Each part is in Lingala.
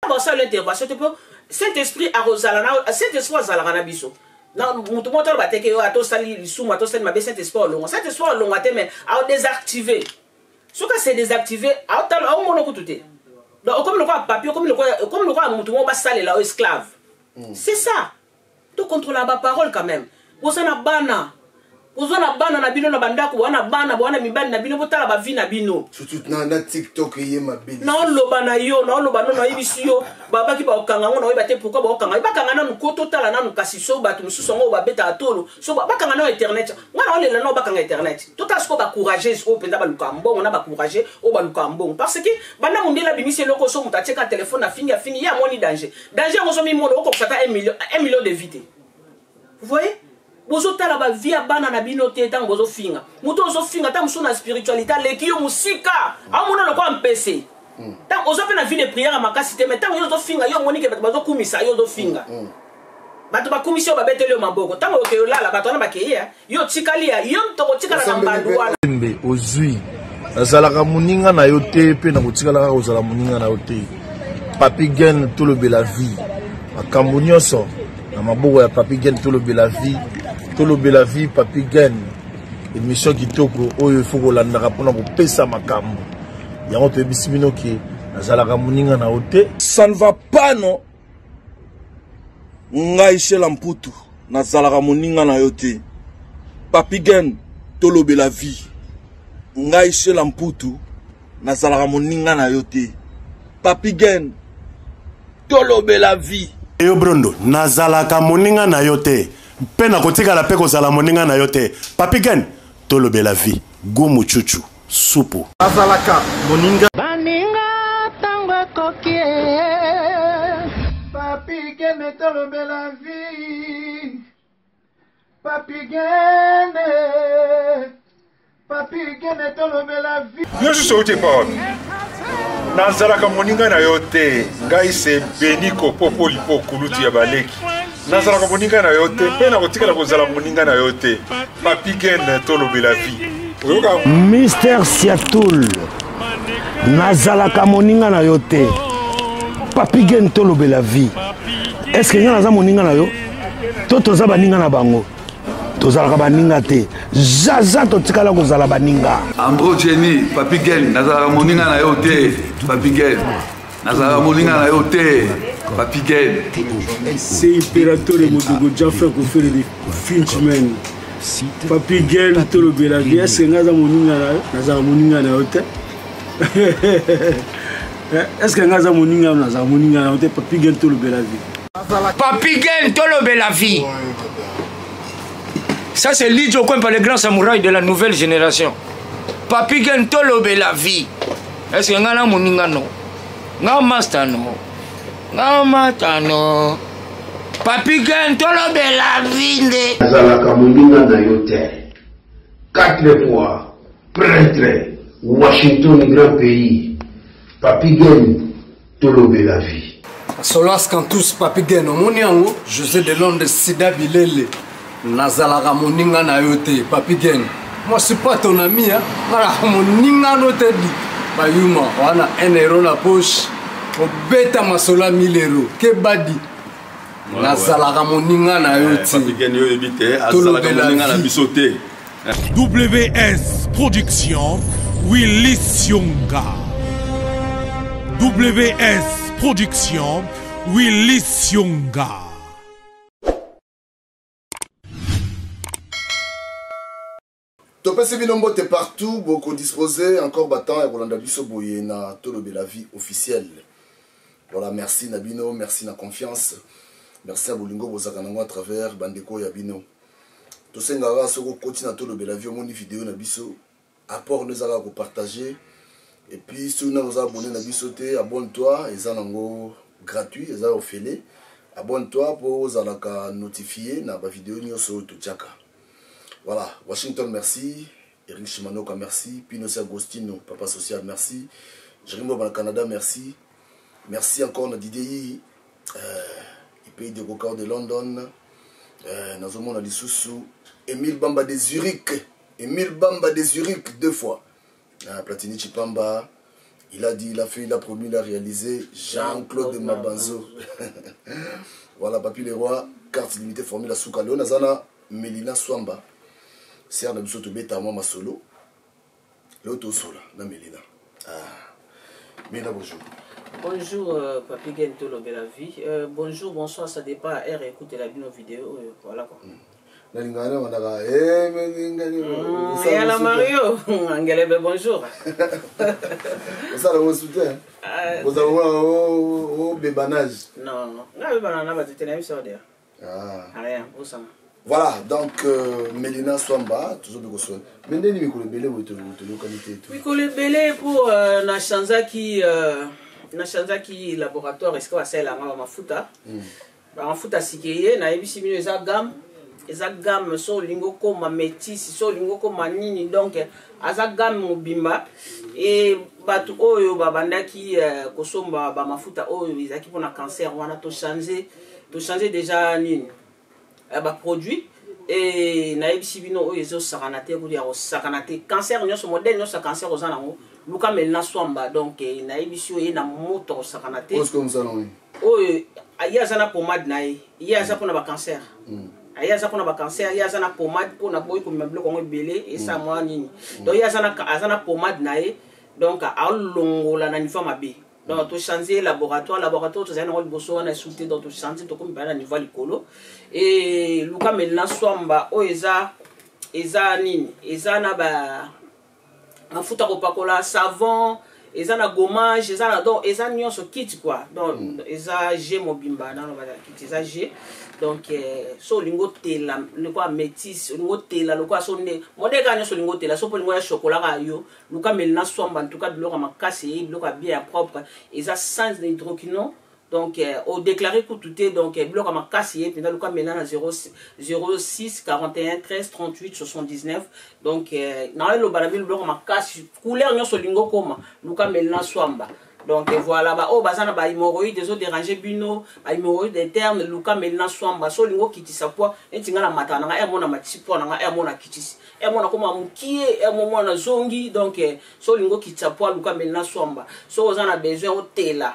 Basala intervention te mpo Saint Esprit akozala na Saint Esprit azalaka na biso. Na moto moko toloba te ke yo ata osali lisumu, ata osali mabe, Saint Esprit olongwa. Saint Esprit olongwa te, mais ao désactiver. Soki ase désactiver, aotala aomona kutu te. Donc okomi lokola papier, okomi lokola okomi lokola moto moko basalela yo esclave. C'est ça. To contrôler ba parole quand même. Boza na bana. Boza na bana na bino na bandako, boza na bana, boza na mibali na bino, botala ba vie na bino. Surtout na na TikTok eye mabe. Naoloba na yo, naoloba no, nayebisi yo, babaki bakokanga yango, naoyeba te pourquoi bakokanga. Bakanga nanu ko totala nanu kasi so bato mosusu yango babetaka tolo, so bakanga nanu internet. Nga naolela nao bakanga internet. Totala sikoyo ba courageuse oyo mpenza baluka mbongo na ba courageux oyo baluka mbongo. Parce que banda mondele abimisi eloko so moto atieka telefone afingi afingi ye amoni danger. Danger yango ozo mimona okokisa ata 1 million, 1 million de vie te. Vous voyez? Bozotala ba vie ya bana na bino te ntango bozofinga. Moto ozofinga ata mosusu na spiritualité aleki yo mosika. Amona lokola mpese. Ntango oza mpe na vie de prière ya makasi te, mais ntango yo ozofinga yo omoni ke bato bazokumisa yo ozofinga. Bato bakumisi yo babeteli yo maboko. Ntango okei olala bato wana bakei ya yo otikali ya yo moto okotikala na mbandu wana. Mbe ozui nazalaka moninga na yo te mpe nakotikala kaka kozala moninga na yo te. Papi Gen tolobela vie makambo nyonso na maboko ya Papi Gen tolobela vie tolobela vie Papi Gen émission kitoko oyo ifo kolandaka mpona kopesa makambo yango toyebisi bino ke nazalaka moninga na yo te. Ça ne va pas non. Ngai Shela Mputu nazalaka moninga na yo te. Papi Gen tolobela vie. Ngai Shela Mputu nazalaka moninga na yo te. Papi Gen tolobela vie. Yo Brondo, nazalaka moninga na yo te mpe nakotikala mpe kozala moninga na yo te. Papi Gen tolobela vie. Gumu chuchu supu. Azalaka moninga. Baninga tango ekoki. Papi Gene tolobela vie. Papi Gene. Papi Gene tolobela vie. Yo susu outi epa wapi? Nazalaka moninga na yo te. Ngai se Beniko Popo Lipo kulutu ya baleki. Nazalaka moninga na yo te mpe nakotikala kozala moninga na yo te. Papi Gene tolobela vie. Oyoka Mister Siatul, nazalaka moninga na yo te. Papi Gene tolobela vie. Est-ce que nga naza moninga na yo? To toza baninga na bango? Tozalaka baninga te. Zaza totikala kozala baninga. Andro Jenny, Papi Gene, nazalaka moninga na yo te. Papi Gene, nazalaka moninga na yo te. Papi Gene. C'est Imperatore Modogo Jaffa Kofele de Finchman. Papi Gene tolobela vie. Est-ce que nga aza moninga na yo? Nazalaka moninga na yo te. Est-ce que nga aza moninga na yo? Nazalaka moninga na yo te. Papi Gene tolobela vie. Papi Gene tolobela vie. Ça c'est Lidjo Kwempa, le grand samouraï de la nouvelle génération. Papi Gene tolobela vie. Est-ce que nga na moninga no? Nga master no? Nga mata no? Papi Gene tolobela vie nde. Nazalaka moninga na yo te. 4 fois prêtre Washington grand pays. Papi Gene tolobela vie. Solas Cantus Papi Gene omoni yango José de Londres Sida Bilele nazalaka moninga na yo te Papi Gene moi suis pas ton ami hein nalaka moninga no te di bayuma wana 1 euro na poche obeta masolo ya 1000 euro kebadi nazalaka moninga na yo te Papi Gene yo oyebi te azalaka moninga na biso te. WS Production, Willy Sionga. WS Production, Willy Sionga. Topesi bino mbote partout, boko disposer encore ba temps ya kolanda biso boye na Tolobela vie officielle. Voilà, merci na bino, merci na confiance, merci ya bolingo bozaka nango à travers bandeko ya bino. Tosengaka soki okoti na Tolobela vie omoni video na biso, apport no ezalaka ko partager. Et puis soki nano oza abonné na biso te, abonne-toi, eza nango gratuit, eza ofele. Abonne-toi po ozalaka notifié na ba video nyonso oyo totiaka. Voilà, Washington merci, Eric Shimanoka merci, Pino Agostino, papa social merci, Jérémy Bob na Canada merci. Merci encore na Didier Yi, pays de Coca de London. Nazomona lisusu Emile Bamba de Zurich, Emile Bamba de Zurich deux fois. Platini Chipamba, Il a dit, il a fait, il a promis, il a réalisé. Jean-Claude Mabanzo. Voilà, Papi Leroy, carte limitée formule à Soukalo. Nazana, Melina Swamba. Sœur na biso tobeta mwa masolo. Leo tosola na Melina. Ah. Melina, bonjour. Bonjour, euh, Papi Gen Tolobela Vie. Euh, bonjour, bonsoir, ça dépend à heure, écoutez la vidéo, euh, voilà quoi. Mm. Nalingaka na bandaka eh, mm, yala mario angelebe bonjour. Osala ngo soutien ah, ozala obebanage. Non, non, nga bebana na bato te, nayebi sao deya. Ah. Rien osama. Voilà, donc euh, Melina Swamba, tozobi koswana. Mais ndeni mikolo ebele boye toyokani te. Mikolo ebele mpo euh, nachanzaki euh, nachanzaki laboratoire esika basalelanga bamafuta. Bamafuta sike ye nayebisi bino eza gamme, eza gamme. So olingi okoma métisse, so olingi okoma nini, donc aza gamme mobimba. E bato oyo babandaki uh, kosomba bamafuta oyo ezalaki mpona cancer wana, tochange, tochange déjà nini, uh, baproduit. E nayebisi bino oyo ezosakana te, kutu ya kosakana te. Cancer nyonso, modèle nyonso ya cancer oza nango, luka Melina Swamba. Donc nayebisi oyo ye na moto akosakana te. Oyo ye aza na pomade na ye, ye aza mpona bacancer, ye aza mpona bacancer, ye aza na pomade mpona boyi komema biloko yango ebele esa mwa nini. Donc ye aza na pomade na ye, donc alongola na niveau mabe. Donc tochange laboratoire, laboratoire tozali nango liboso wana esu te. Donc tochange, tokomi baya na niveau ya likolo. E luka Melina Swamba oyo eza eza nini, eza na ba mafuta kopakola, savon, eza na gommage, eza na, donc eza nyonso kit quoi. Donc eza g mobimba nano kit, eza g. Donc eh, so olingi otela lokola métis, olingi otela lokola so nde modèle kaka nyonso olingi otela, so mpo olingi oya chocolat kaka yo, luka Melina Swamba. En tout cas biloko ya makasi eye, biloko ya bien, ya propre, eza sans hydroquinone. Donc eh, odéclaré kutu te. Donc eh, biloko ya makasi ye mpenza. Luka Melina na 06 41 13 38 79. Donc eh, naeloba na bino biloko makasi, couleur nyonso olingi okoma, luka Melina Swamba. Donc eh, voilà, baoyo baza na bahémorroïde ezodérange bino, bahémorroïde interne, luka Melina Swamba. So olingi okitisa poids neti nga na mataka na nga ere mona matisi poids na nga, ere mona kitisi, ere mona koma mokie, ere mo mwana zongi. Donc eh, so olingi okitisa poids, luka Melina Swamba. So oza na besoin otela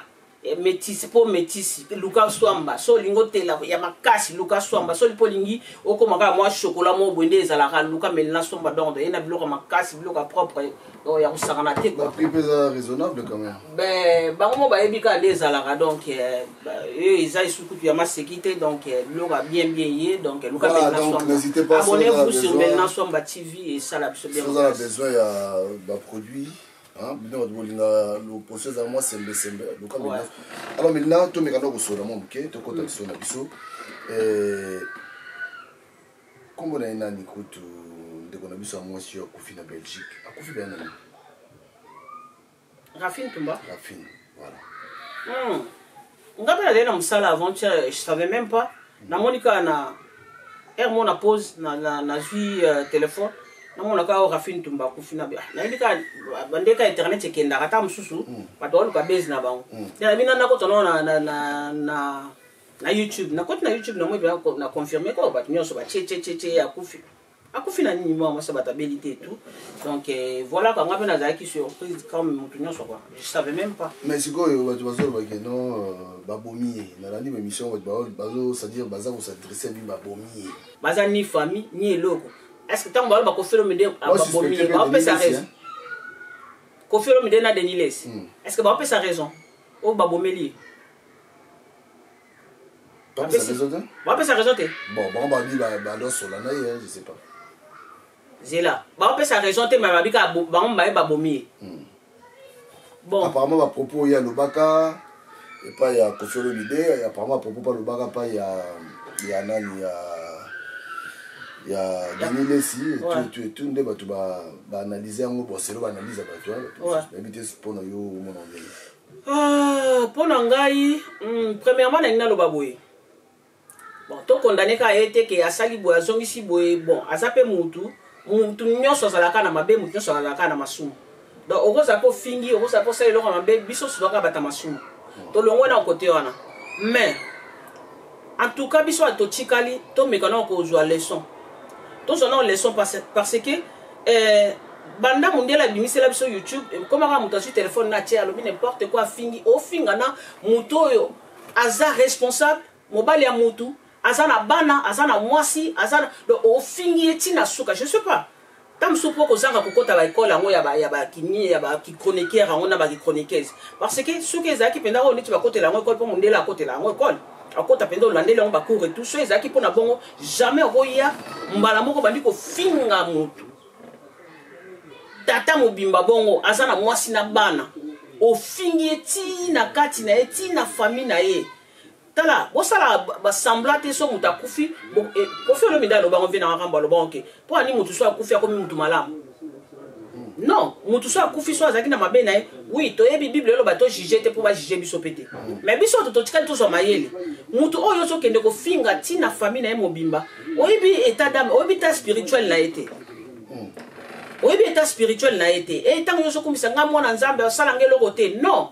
métisse mpo métisse, luka Swamba. So olingi otela ya makasi, luka Swamba. So mpo olingi okóma kaka mwa chocolat moko boye nde ezalaka, luka Melina Swamba. Donc ye na biloko ya makasi, biloko ya propre, donc ya kosakana te. Prix mpe eza raisonnable quand même. Ben bango mo bayebi kaka nde ezalaka. Donc oyo eza esukutu ya maseki te. Donc biloko ya bien bien ye. Donc luka Melina Swamba, abonnez-vous sur Melina Swamba TV, esala biso bien. Oza na besoin ya baproduit, bino bato bolinga loposo ezala mwa sembesembe, luka Melina. Alors Melina, tomeka na kosola mwa moke, tokɔta biso na biso. Nkombo na ye nani kutu, ndeko na biso ya mwasi oyo akufi na Belgique, akufi baya nani? Rafine Tumba. Rafine, voilà. Nga mpe nazali na mosala avant-hier, je savais même pas. Namoni kaka na heure mo na pause, nazwi téléphone, namona kaka oyo Rafine Tumba akufi. Na nayebi kaka bandeka internet ekendaka, ata mosusu bato baluka base na bango. Te nayebi na nakota nao na YouTube, nakoti na YouTube, namoi na confirme ko bato nyonso batie tie tie tie, akufi. Akufi na nini? Mwa mwasi bato abeli te et tout. Donc eh, voilà quoi, nga mpe nazalaki surprise comme moto nyonso quoi, je savais même pas. Mais sikoyo bato bazolobake non, babomi ye. Nalandi baémission, bato bazo, c'est-à-dire baza kos'adresse bino, babomi ye. Baza ni famille ni eloko. Est ce que ntango baloba Koffi Olomide babomi ye, baopesa raison? Koffi Olomide na Denis Lessie, est ce que baopesa raison oyo babomeli ye? Bapesa raison te. Bon, bango babi badosola na ye, je sais pas. Zela, baopesa raison te, me babika bango baye babomi ye. Bon, apparemment bapropos oyo alobaka epai ya Koffi Olomide, apparemment bapropos mpe alobaka epai ya nani, ya Denis Lessie et tout et tout, nde bato baanalyse yango. Bon, selo baanalyse ya bato, nayebi te. Mpona yo, omona ndenge? Mpo na ngai, premièrement nalingi naloba boye. Bon, tokondane kaka ye te ke asali boye, azongisi boye. Bon, aza mpe mutu, mutu nyonso azalaka na mabe, mutu nyonso azalaka na masumu. Donc okozala mpo ofingi, okozala mpo osala eloko ya mabe, biso tozalaka bata masumu, tolongwe na kote wana. Mais en tout cas biso bato totikali, tomeka na kozwa leçon, tozwa na leçon, parce que eh, Banda mundele abimisela biso YouTube, ekomaka moto azwi telefone na atie, alobi n'importe quoi, afingi, ofinga na moto oyo aza responsable, mobali ya mutu, aza na bana, aza na mwasi, aza na, donc ofingi ye ti na suka. Je sais pas ta mosusu mpo kozanga kokota baekole yango ya bakini ya bakichroniqueur yango na bakichroniqueuse, parce que soki ezalaki mpenza oyo neti bakotela yango ekole, mpo mondele akotela yango ekole, akota mpenza, olandeli yango bacours et tout, so ezalaki mpo na bongo, jamais okoya mbala moko bandi kofinga motu tata mobimba bongo, aza na mwasi na bana, ofingi ye ti na kati na ye, ti na famille na ye. Tala, bosala basemblant te. So moto akufi, Kofi Olomide alobango, mpe na makambo alobango ke mpo ani motu so akufi akomi motu malamu. Non, motu so akufi, so azalaki na mabe na ye, oui, toyebi Bible eloba tojuge te mpo bajuge biso mpe te, mais biso to totikali tozwa mayele. Motu oyo ozokende kofinga ntina famille na ye mobimba, oyebi état d'âme, oyebi état spirituel na ye te, oyebi état spirituel na ye te. E ntango nyonso okumisa nga mwana Nzambe, asala nga eloko te. Non,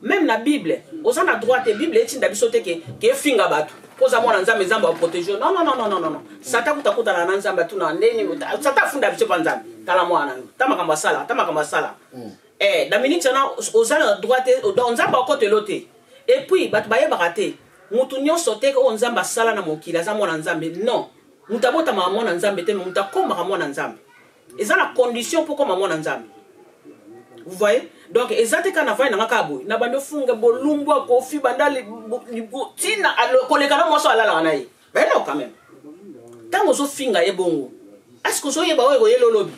même na Bible oza na droit te. Bible etinda biso te ke efinga bato mpo oza mwana Nzambe, Nzambe aprotéger. Non, non, non, non, non, non. Satan kuta kutana na Nzambe, atuna ndeni Satan afunda biso mpa Nzambe: tala mwana, ta makambo asala, ta makambo asala. Eh, na minute wana oza na droit te, donc Nzambe akotelo te. Et puis bato bayebaka te, mutu nyonso te oyo Nzambe asala na mokili aza mwana Nzambe. Non, moto abotamaka mwana Nzambe te, mais moto akomaka mwana Nzambe. Eza na condition mpo koma mwana Nzambe, vous voyez? Donc eza te kaka na vai nanga kaka boye na bandi ofunga bolumbu akofi banda ntina koleka na mwasi alalaka na ye. Ben non, quand même, ntango ozofinga ye bongo, est ce que ozoyeba oyo ekoyela olobi?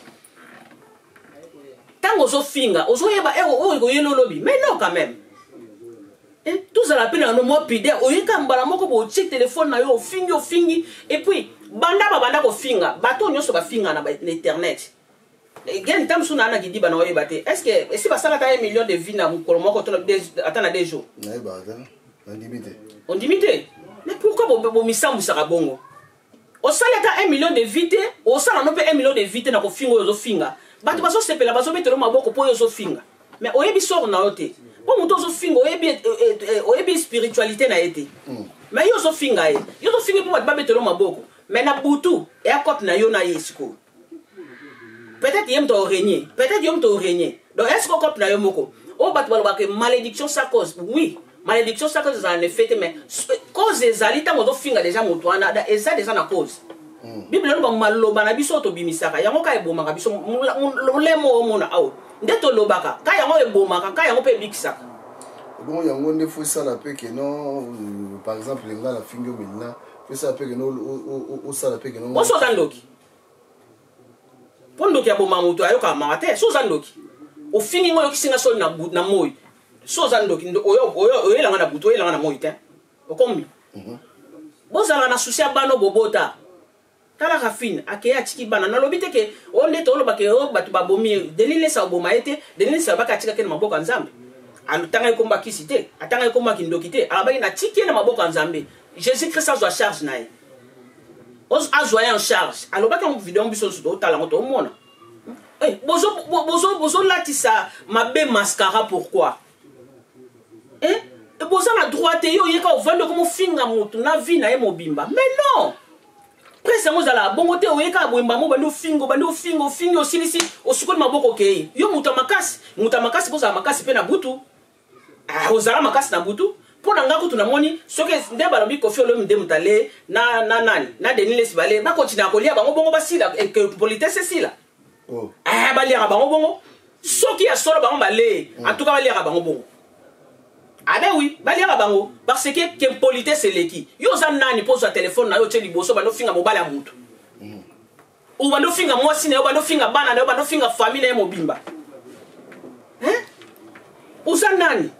Ntango ozofinga, ozoyeba oyo ekoyela olobi? Mais non, quand même, tozala mpe na no mwa pudeur. Oyeka mbala moko botie telefone na yo, ofingi, ofingi, et puis banda babanda kofinga, bato nyonso bafinga na internet gen ntango mosusu naa na kidiba na oyeba te. Est ce que esi basalaka 1 million de vues na mokolo moko to ata na 2 jours? Nayebaka te, nandimi te. Ondimi te, mais pourquoi bomisambwisaka bongo? Osali ata 1 million de vues te, osala no mpe 1 million de vues te na kofinga oyo ozofinga. Bato bazosepela, bazobetela maboko mpo oyo ozofinga, mais oyebi sort na yo te, mpo moto ozofinga oyebi, oyebi spiritualité na ye te. Mais yo ozofinga ye, yo ozofinga mpo bato babetela maboko, mais na butu eya cope na yo na ye. Sikoyo peut-être ye moto orégner, peut-être yo moto orégner. Donc est ce que cope na yo moko oyo bato balobaka malédiction sans cause? Oui, malédiction sans cause ezala na effet te, mais cause ezali. Ntango ozofinga déjà moto wana, eza déjà na cause. Bible eloba maloba na biso oyo tobimisaka yango ka ebomaka biso. Lolemo omona awa nde tolobaka ka yango ebomaka, ka yango mpe ebikisaka. Bongo yango nde faut esala mpe ke non, par exemple nga na fingi yo melina, faut esala mpe ke no osala mpe ke no. Oso oza ndoki, mpo ndoki aboma moto ayokaka mawa te. So oza ndoki, ofingi ngo, oyokisi nga soni na moi. So oza ndoki, oyelanga na butu, oyelanga na moi te, okomi. Bozalaka na souci ya bana bobota. Tala Rafine, akei, atiki bana. Nalobi te ke oyo nde toloba ke oyo bato babomi Denis Lesa, oboma ye te. Denis Lesa alobaki atikaki na maboko ya Nzambe. Atangaki kombo akisi te, atangaki kombo akindoki te. Alobaki natiki ye na maboko ya Nzambe, Jésus Christ azwa charge na ye, azwa ye en charge. Alobaki yango video, biso nyonso totala yango, tomona. Bozolatisa mabe mascara, pourquoi? Boza na droit te. Yo oyeka, ovandi, okomofinga motu na vie na ye mobimba. Mais non, presse yango ozalaka bongo te. Oyeka boyemba mo, bandi ofinga, bandi ofinga, ofingi, osilisi, osukoli maboko, okei. Yo moto ya makasi, moto ya makasi, bozala makasi mpe na butu. Ozala makasi na butu. Mpo na nga kutu namoni soki nde balobi Kofi Olomide moto ale na nani na Denis Lesi, bale bakontinua kolia bango bongo, basila, politesse esila. Oh. Baliaka bango bongo soki ya solo bango bale. En tout cas baliaka bango bongo. Ah ben oui, baliaka bango parce que ke politesse eleki. Yo oza nani mpo ozwa telefone na yo, otie liboso, bando ofinga mobali ya motu, obanda ofinga mwasi na yo, bando ofinga bana na yo, bando ofinga famille na ye mobimba? Oza nani?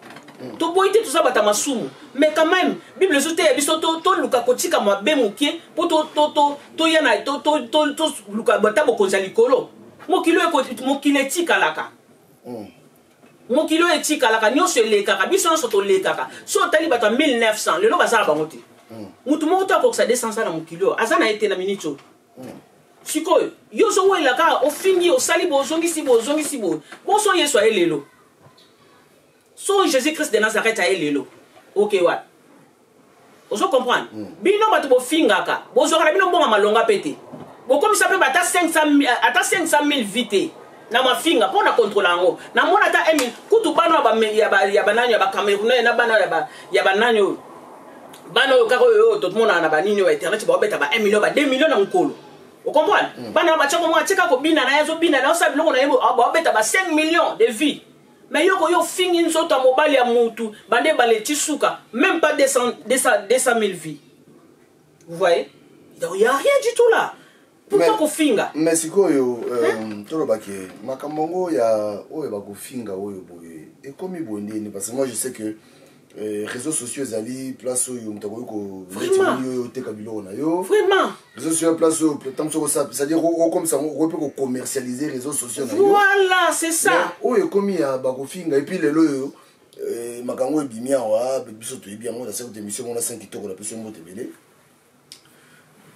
Toboyi te, toza bato ya masumu, mais quand même Bible ezoteya biso toluka kotika mabe moke mpo toya na toluka ata bokonzi ya likolo. Mokili mokili etikalaka, mokili oyo etikalaka, nyonso elekaka, biso nyonso tolekaka. So otali bato ya 1900, lelo baza na bango te. Motu moko to akokisa 200 ans na mokili oyo aza na ye te na minute oyo. Sikoyo yo ozowela kaka, ofingi, osali boye, ozongisi boye, ozongisi boye. Bonso Yesu aye lelo, so Jésus Christ de Nazareth aye lelo, oke wapi? Ozo comprendre? Bino bato bofingaka, bozwaka na bino mbongo malonga mpe te. Bokomisa mpe ata 500 000 vues te. Na mafinga mpo na contrôle yango, namona ata emi kutu bana ya banani, ya bacamerounais, na bana ya banani oyo, bana oyo kaka oyo tomonaka na banini oyo internet, baobeta ba 1 million, ba 2 million na mokolo. Ocomprendre? Bana wana batiako mwa atika kobina na ye, azobina na osala biloko na ye, baobeta ba 5 millions de vues. Mais yoko yo ofingi nzoto ya mobali ya mutu bande baleti suka, même pas 200, 200, 200 000 vues. Vous voyez? Donc il y a rien du tout là. Pourquoi kofinga? Mais sikoyo, tolobaki makambo yango ya oyo bakofinga oyo boye ekomi boye ndeni? Parce que moi, je sais que réseaux sociaux ezali place oyo moto akoki koneti oyo oteka biloko na yo. Réseaux sociaux, place oyo ntango soki osala, c'est-à-dire okomisa yango, okoki mpe kocommercialiser réseaux sociaux na yo. Voilà, c'est ça. Mais oyo ekomi ya bakofinga, et puis lelo oyo makambo oyo ebimi awa, biso toyebi yango na seko émission mona 5 kitoko na biso mbote ebele,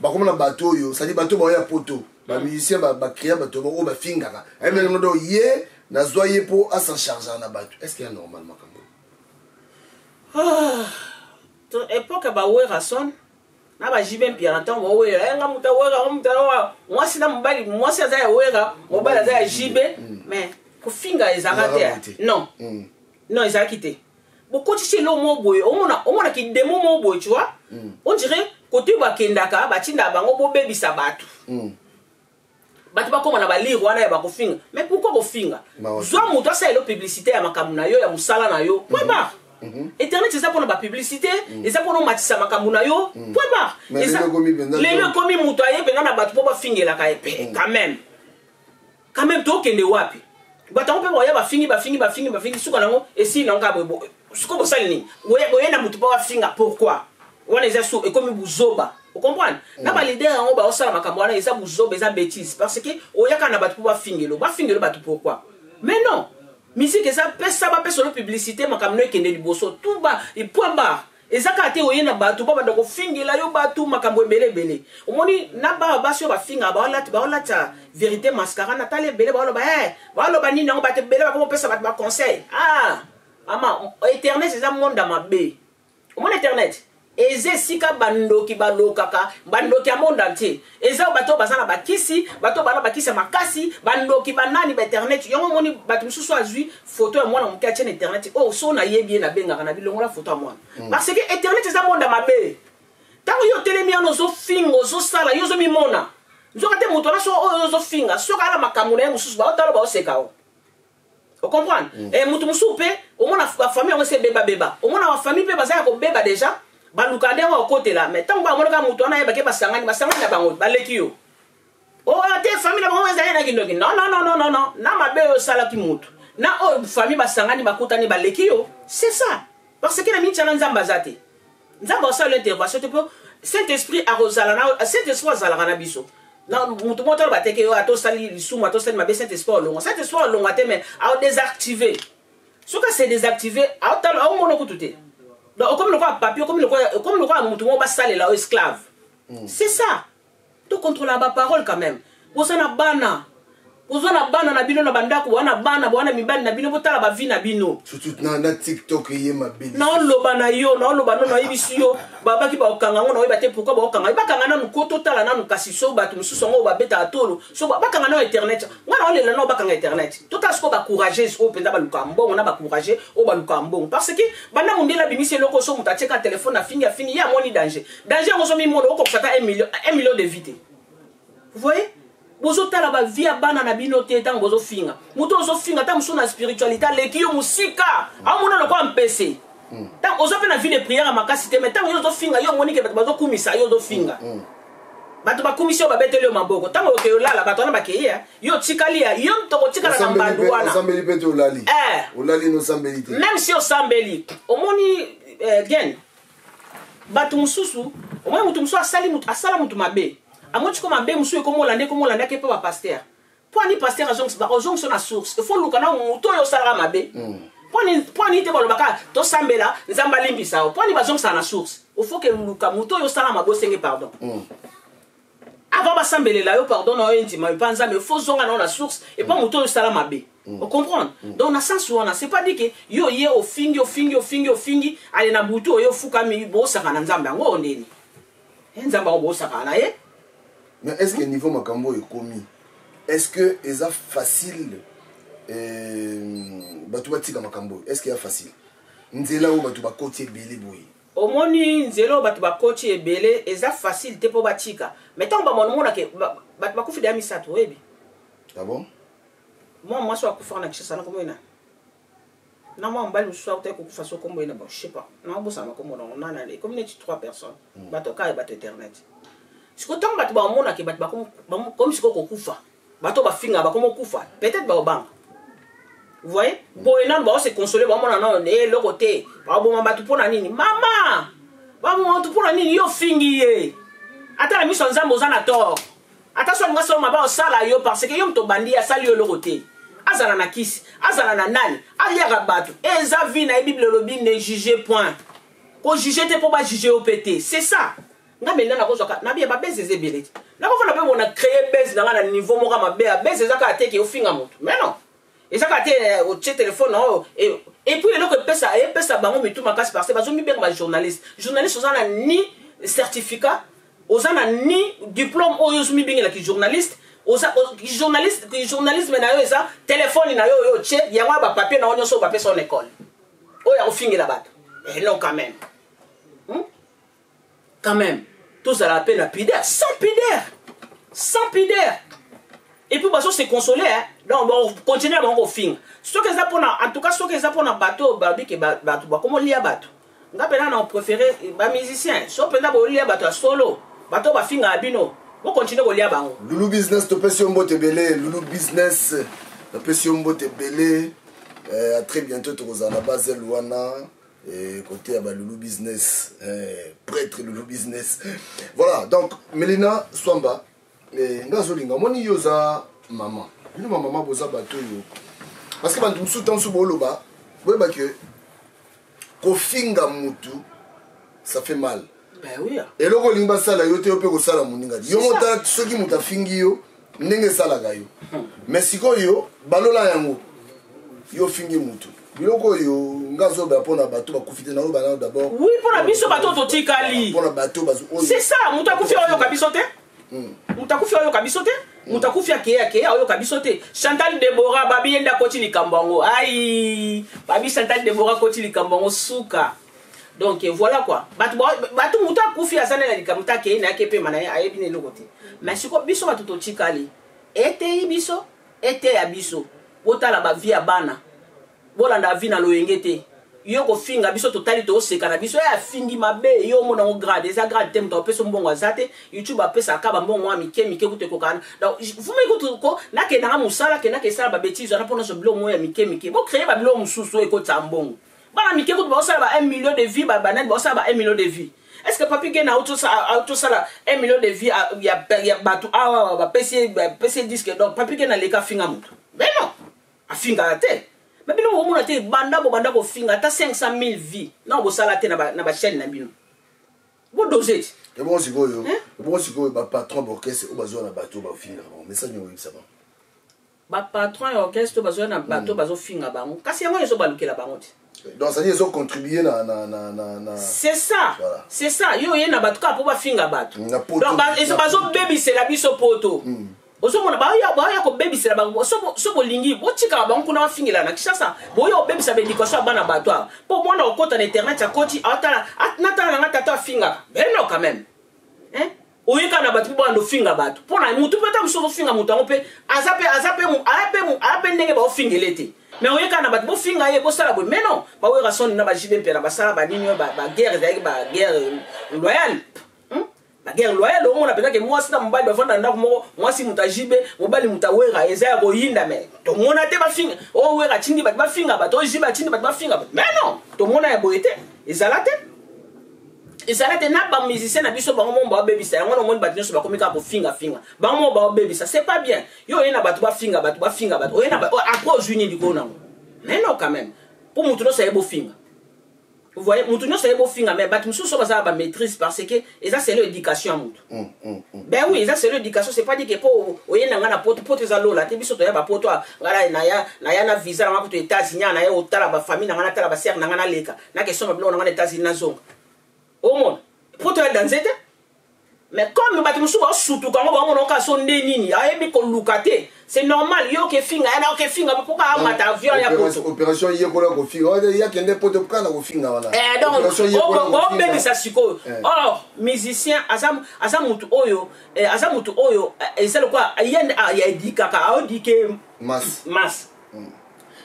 bakomona bato oyo, c'est-à-dire bato baoya poto, bamusicien bacréa bato oyo bafingaka ayebelanodo ye, nazwa ye mpo asan chargea na bato. Est ce que ya normal makambo? Ah, to époque baWerrason na baJB Mpiana, ntango bawera, nga moto awera, nga moto awa, mwasi na mobali, mwasi aza ya Wera, mobali aza ya JB, mais kofinga ezalaka te. Non, non, ezalaki te. Bokotisi eloko moko boye, omona, omonaki demo moko boye, tu vois, on dirait kote bakendaka, batindaka bango bobebisa bato, bato bakóma na balire wana ya bakofinga. Mais pourquoi kofinga? Zwa moto asala elo publicité ya makambo na yo, ya mosala na yo, point barre. Internet eza mpona bapublicité, eza mpona omatisa makambo na yo, point barre. Lelo ekomi moto aye mpenza na bato mpo bafingelaka ye mpe. Quand même, quand même, tokende wapi? Bato yango mpe baya, bafingi, bafingi, bafingi, bafingi, suka nango esili nango kaka boye. Sikoyo bosali nini? Boye na motu mpo bafinga, pourquoi? Wana eza su ekomi buzoba, ocomprendre? Na baleader yango baosala makambo wana, eza buzoba, eza bêtise, parce que oyaka na bato mpo bafingelo, bafingelo bato, pourquoi? Mais non, musique eza pesa, bapesa lo publicité, makambo no ekende liboso, tout ba point barre. Eza kaka te oye na bato babanda kofingela yo bato makambo ebele ebele. Omoni na baa basi oyo bafingaka, baolata, baolata vérité mascara, natali ebele baoloba, baoloba nini yango, bato ebele bakomopesa bato baconseil. Ah mama, internet eza monde ya mabe. Omoni, internet eza esika bandoki balokaka, bandoki ya monde entier. Eza bato oyo baza na bakisi, bato oyo bana bakisi ya makasi, bandoki banani ba internet yango. Omoni bato mosusu azwi foto ya mwana moke, atie na internet. Oyo so nayebi ye, nabengaka na bilongola foto ya mwana, parce que internet eza monde ya mabe. Ntango yo otelemi wana, ozofinga, ozosala, yo ozomimona, nzoka te moto wana so oyo ozofinga, soki ala makambo na ye mosusu, baotala, baoseka o, ocomprendre? Moto mosusu mpe omona bafamille yango esi ebebabeba, omona bafamille mpe baza ya kobeba déjà, baluka ndenge bakotela. Mais ntango bamonaka moto wana, ayebake basangani, basangani na bango, baleki yo. Oyo te, famille na bango ezali na kindoki. Non, non, non, non, non, non, na mabe oyo osalaki motu na oyo famille basangani, bakutani, baleki yo. C'est ça, parce que na miniti wana Nzambe aza te. Nzambe asala intervention te, mpo Saint Esprit akozala na Saint Esprit azalaka na biso. Na motu moko talo bateke yo, ata osali lisumu, ata osali mabe, Saint Esprit olongwa, Saint Esprit olongwa te, mais aodésactive. Soki ase désactive, aotala, aomona kutu te. Donc okomi lokola papier, okomi lokola motu moko basalela oyo, esclave. C'est ça, tocontrôla baparole quand même. Boza na bana, boza na bana na bino na bandako, boza na bana, boza na mibali na bino, botala bavie na bino. Surtout na TikTok eye mabe. Naoloba na yo, naoloba no, nayebisi yo, babaki bakokanga yango, naoyeba te pourquoi bakokanga. Bakanga nanu ko totala nanu kasi so bato mosusu yango oyo babetaka tolo, so bakanga nano internet. Nga naolela nao bakanga internet, totala sikoyo bacourageuse oyo mpenza baluka mbongo, na bacourage oyo baluka mbongo, parce que banda mondele abimisi eloko, so moto atieka telefone, afingi, afingi, ye amoni danger, danger yango ozomimona, okokisa ata 1 million, 1 million de vues te. Vous voyez, bozotala bavie ya bana na bino te. Ntango bozofinga moto, ozofinga ata mosusu na spiritualité aleki yo mosika, aomona lokola mpese. Ntango oza mpe na vie de prière ya makasi te, mais ntango yo ozofinga, yo omoni ke bato bazokumisa yo, ozofinga, bato bakumisi yo, babeteli yo maboko. Ntango okei olala, bato wana bakei ya yo, otikali ya yo, tokotikala na mbandu wana. Osambeli mpe te, olali. Olali nosambeli te. Même si osambeli, omoni gen bato mosusu, omoni moto mosusu asali mutu, asala motu mabe, amoni siko mabe mosusu ekomolanda, ekomolanda ake mpe bapaster. Mpo ani paster azongisa na source? Il faut luka na motu oyo osalaka mabe. Mpo ani te balobaka tosambela, Nzambe alimbisa yo? Mpo ani bazongisaka na source? Il faut ke luka motu oyo osala mabe, osenge pardon avant basambelela yo pardon na yo endima epa Nzambe. Il faut zonga na yo na source epa motu oyo osala mabe, ocomprendre? Donc na sens wana, c'est pas dit que yo ye ofingi, ofingi, ofingi, ofingi, ale na butu oyo ofukami, bosaka na Nzambe yango oyo ndeni. Nzambe yango bosaka na ye. Mais est ce que niveau makambo oyo ekomi Est ce que eza facile euh, bato batika makambo oyo? Est ce que ya facile nzela oyo bato bakoti ebele boye? Omoni nzela oyo bato bakoti ebele, eza facile te mpo batika. Mais ntango bamona omonake bato bakufi deya misato, oyebi. Ah bon? Mwa mwasi oyo akufaka na Kinshasa, nakomoi na na mwa mobali mosusu akutaki kokufa, so kombo ye na bon, je sais pas, naobosana makombo nango nana, ekomi neti trois personnes. Bato kaka bato internet. Sikoyo ntango bato baomonake bato bakomi sikoyo kokufa, bato bafinga bakomi kokufa, peut-être baobanga. Vous voyez, boye nanu baose console, baomona nano eloko te. Baboma bato mpo na nini? Mama, baboma bato mpo na nini? Yo ofingi ye, ata na miso ya Nzambe oza na tort. Ata so alinga solo mabe osala yo, parce que yo moto obandi, asali yo eloko te. Azala na kisi, azala na nani, aliaka bato, eza vie na ye. Bible elobi: ne juge point. Kojuge te mpo bajuge yo mpe te. C'est ça. Nga menda nakozwaka nabia babese eza ebele te. Nakofanda mpe bona créer base na nga na niveau moko ya mabe. Ya base eza kaka te ke ofinga moto, mais non, eza kaka te eh, otie telefone na oyo. Et puis eloko epesa bango mitu makasi, parce que bazomibenga bajournaliste. Journaliste, oza na ni certificat, oza na ni diplôme oyo ozomibengelaki journaliste. Oza journaliste, journalisme na yo eza telefone na yo oyo otie yango ya bapapier na yo nyonso oyo bapesa yo na ekole oyo ya kofingela bato. Eh non, quand même, Quand même, tozala mpe na pudeur, sans pudeur, sans pudeur. Et puis bazo se consoler, hein. Donc bon, continuer na bango kofinga. Soki eza mpona, en tout cas soki eza mpona bato oyo babi ke bato bakomolia bato, nga mpenza na préféré bamusicien. So mpenza bolia bato ya solo, bato oyo bafingaka bino, bokontinue kolia bango. Lulu Business, topesi yo mbote ebele. Lulu Business, napesi yo mbote ebele. À très bientôt, tokozala na Basel wana, côté ya balulu Business, prêtre Lulu Business. Voilà, donc Melina Swamba, nga azolinga omoni yo oza mama. Bino bamama boza bato oyo, parce que bato mosusu, ntango mosusu boloba, boyeba ke kofinga mutu, ça fait mal. Ben oui. Eloko olingi basala yo te, yo mpe kosala moninga yo motala. Soki moto afingi yo, ndenge esalaka yo, mais sikoyo balola yango, yo ofingi motu. Biloko oyo nga azobela mpona bato bakufi te, naoyo banao d'abord. Oui, mpona biso bato totikali. Mpona bato C'est ça. Moto akufi oyoka biso te, moto akufi oyoka biso te, moto akufi akeye, akeye aoyoka biso te. Chantal Debora, babi ye nde akoti likambo yango. Ai, babi Chantal Debora akoti likambo yango suka. Donc voilà quoi. Bato, bato, moto akufi aza nde na likambo te, akei na yake pema na ye, ayebi na eloko te. Mais siko biso bato totikali, eteyi biso, eteya biso. Botala bavie ya bana, bolanda vie na loyenge te. Yo kofinga biso, totali, tooseka na biso. Ye afingi mabe, yo omona yango grade, eza grade te. Moto apesa mbongo aza te. YouTube apesaka bambongo mwa mike mike, kutu ekokana. Donc vumai kutu ko nakendanga mosala, kendaka esala babétise wana mpona so biloko moko ya mike mike. Bocréer babiloko mosusu oyo ekotisa mbongo. Bana mike kutu baosala ba 1 million de vues, banani baosala ba 1 million de vues. Est ce que Papi Gene autosala 1 million de vues ya bato awa bapesi disque? Donc Papi Gene aleka afinga moto? Mais non, afingaka te. Mais bino bokomona te, banda bobanda kofinga, ata 500 000 vues na bosala te na bachaîne na bino. Bodose ti. Ebongo sikoyo bapatron baorchestre oyo bazwa na bato bafingaka bango, message nini oyebisa bango? Bapatron ya orchestre bazwa na bato bazofinga bango, kasi yango ezobalukela bango te. Donc c'est-à-dire ezocontribue na C'est ça. Voilà. C'est ça. Yo oye na bato kaka mpo bafinga bato. Na poto. Donc bazobebisela biso poto. Ozomona, baoya kobebisela bango. So bolingi, botikaka bango kuna, bafingela na Kinshasa. Boya kobebisa baéducation ya bana bato awa, mpo mwana okota na internet, akoti, atala, natala nanga tata afingaka. Ben non, quand même, hein? Oyeka na bato mpo banda ofinga bato mpo na mutu mpe ata mosusu ozofinga moto yango mpe aza mpe ndenge baofingele te. Mais oyeka na bato, bofinga ye, bosala boye. Mais non, bawera soni na baJB mpe na basala banini oyo, baguerre ezalaki baguerre loyale, Baguerre loyale, omona mpenza ke mwasi na mobali bafanda na ndako moko, mwasi moto aJB, mobali moto awera, eza ya koyinda. Mais tomona te bafinga oyo Wera atindi bato bafinga bato, oyo JB atindi bato bafinga bato. Mais non, tomona ya boye te, ezala te, ezala te. Na bamusicien na biso, bango mo baobebisa yango. Na omoni bato nyonso bakomi kaka kofingafinga, bango mo baobebisa. C'est pas bien. Yo oye na bato bafinga bato, bafinga bato, oye na après ozwi nini likolo nango? Mais non, quand même, mpo motu nyonso aye bofinga. Vous voyez, motu nyonso aye bofinga. Mais bato mosusu oyo bazala bamaîtrise, parce que eza selo éducation ya motu. Ben oui, eza selo éducation. C'est pas dit que mpo oye na ngai na poto, poto eza lola te. Biso toya bapoto, ngai naya na visa na ngai kutu États-Unis, naya otala bafamille na ngai, natala basere na ngai, naleka nakesomba biloko na ngai na États-Unis, nazonga. Omona poto ya danse te. Mais comme bato mosusu baosutuka yango, baomona oka so nde nini, ayebi koluka te. C'est normal, yo okefinga yana, okefinga mpoka amata avion ya poto. Opération yekola kofinga wana, yakende poto kaka na kofinga wana. Eh, donc obebisa sikoyo. Or musicien aza mutu oyo, aza mutu oyo eza lokola ye ya edikaka, aodike masse. Masse.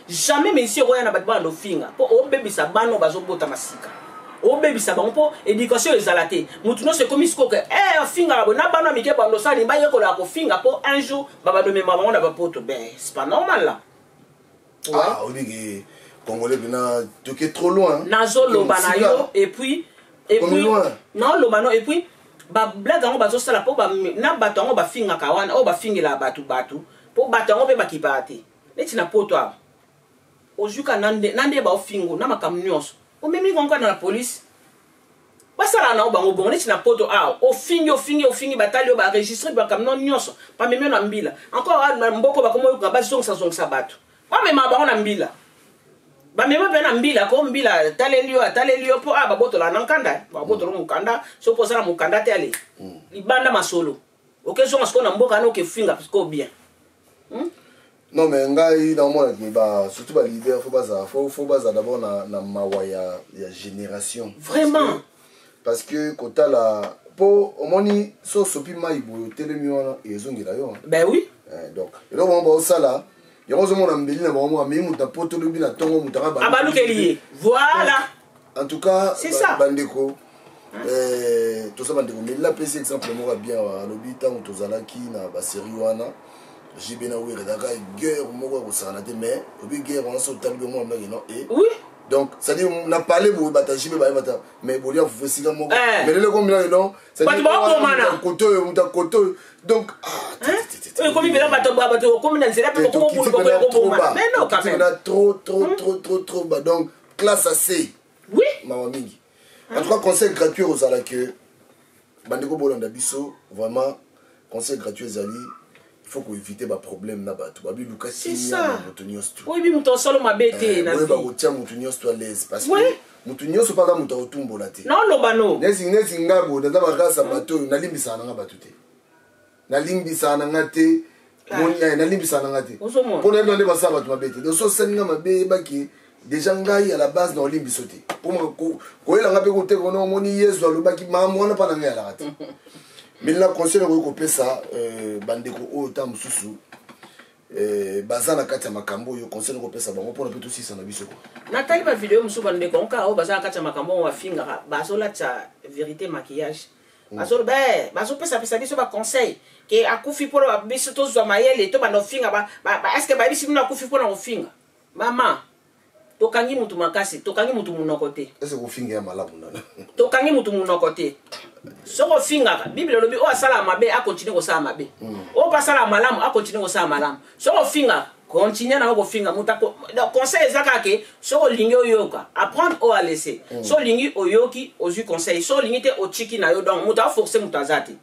Jamais musicien okoya na bato bana lofinga, mpo obebisa bana oyo bazobotama sika, obebisa bango, mpo éducation ezala te. Motu nyonso ekomi sikoyo ke afingaka boye na bana mike, bando osali bayekolaka kofinga, mpo un jour babandomema bango na bapoto. Ben, c'est pas normal là. Ah, obiki congolais mpena toke trop loin. Nazoloba na yo, et puis naoloba no, et puis bablague yango bazosala mpo na bato yango bafingaka wana, oyo bafingelaka bato bato, mpo bato yango mpe bakipaka te. Neti na poto awa, ozwika na nde baofingo na makambo nyonso, omemi bango kaka na polise, basalaka na yo bango bongo. Neti na poto awa, ofingi, ofingi, ofingi, batali yo, baenregistre makambo no nyonso, bamemi yo na mbila. Encore na mboko bakoma oyoka bazongisazongisa bato, bamemaka bango na mbila, bamema mpe na mbila ko mbila ataleli yo, ataleli yo mpo a babotola na nkanda, babotola mokanda. Soki osala mokanda te, ale libanda, masolo okezonga sikoyo na mboka wana, okefinga sikoyo bien. Non, mais ngai naomonaki ba surtout baleader, faut bazala d'abord na mawa ya génération. Vraiment. Parce que kotala mpo omoni so osopi mai boye, otelemi wana, ezongela yo. Ben oui. Donc eloko bango baosala yango, ozomona mbeli na bango, amei moto apoto lobi na ntongo, moto abalukeli ye, voilà. En tout cas, C'est ça. bandeko, toza bandeko. Mbeli apesi exemple moko ya bien. Alobi ntango tozalaki na basérie wana, JB na Wera, ezalaka guerre moko ya kosakana te. Mais obi guerre wana, so otali bongo, amaki non e oui. Donc c'est-à-dire na parler boye, bato ya JB bayebata, mais bolia fufu esika moko. Mais lelo ekomi non. Bato bakomana. Kote oyo, moto akote oyo, donc Ekomi mpena bato, bato okomi na nzela mpe kokoboma. Mais non, quand même. Trop, trop, trop, trop, trop bas. Donc classe AC. Oui. Mawa mingi. En tout cas, conseil gratuit ozalaki, bandeko bolanda biso, vraiment conseil gratuit ezali: il faut koéviter baproblème na bato. Babiluka kimia na moto nyonso tu. Oyebi moto osolo mabe te na Oyeba kotia moto nyonso to à l'aise, parce que moto nyonso mpaka moto akotumbola te. Naoloba no. Neti ngai boye, naza bakasa bato oyo nalimbisaka nanga bato te, nalimbisaka nanga te, nalimbisaka nanga te, mpo nayebi na nde basala bato mabe te. Donc so osali nga mabe, yebaki déjà ngai à la base na olimbiso te, mpo koyelanga mpe kote kona omoni Yesu alobaki makambo wana mpa na ngai alaka te. Mais na conseil nakoki kopesa bandeko oyo ta mosusu baza na kati ya makambo oyo, conseil nakopesa bango mpona mpe tosisa na biso. Natali bavideo mosusu, bandeko oka oyo baza na kati ya makambo oyo bafingaka, bazolatisa vérité maquillage, bazoloba, bazopesapesa biso baconseil ke akufi mpona biso tozwa mayele to banda kofinga. Est-ce bayebisi bino akufi mpona kofinga? Mama, tokangi mutu makasi, tokangi mutu munoko te. Ese kofinga ya malamu nana? Tokangi mutu munoko te. Soki ofingaka, Bible elobi oyo asalaka mabe akontinue kosala mabe, oyo mpe asalaka malamu akontinue kosala malamu. Soki ofingaka, continue nango kofinga. Moto conseil eza kaka ke soki olingi oyoka, apprendre oyo alaisser. So olingi oyoki, ozwi conseil. So olingi te, otiki na yo. Donc moto aforce moto aza te.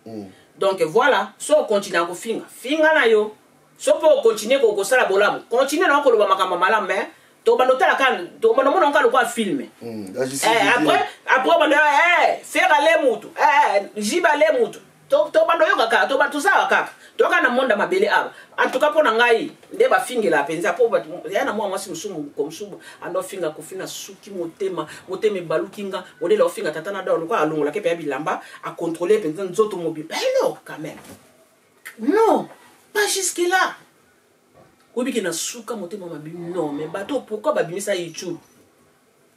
Donc voilà, so okontinue kofinga, finga na yo. So mpo okontinue kosala bolamu, continue nango koloba makambo malamu. Mais tobanda otala kaka, tobanda omona kaka lokola film. Après banda Ferre ale mutu, JB ale mutu, tobanda oyoka kaka, tozalaka kaka, toyoka na monde ya mabele awa. En tout cas, mpo na ngai nde bafingela mpenza, mpo bato ya na mwa mwasi mosusu mosusu anda ofinga Kofi na suki, motema, motema ebaluki nga modele ofinga tata na dao, lokola alongolaki mpe ya bilamba, akontrole mpenza nzoto mobimba. Non, quand même, non, pas jusque là. Oyebiki na suka motema mabe. Non, mais bato, pourquoi babimisa YouTube?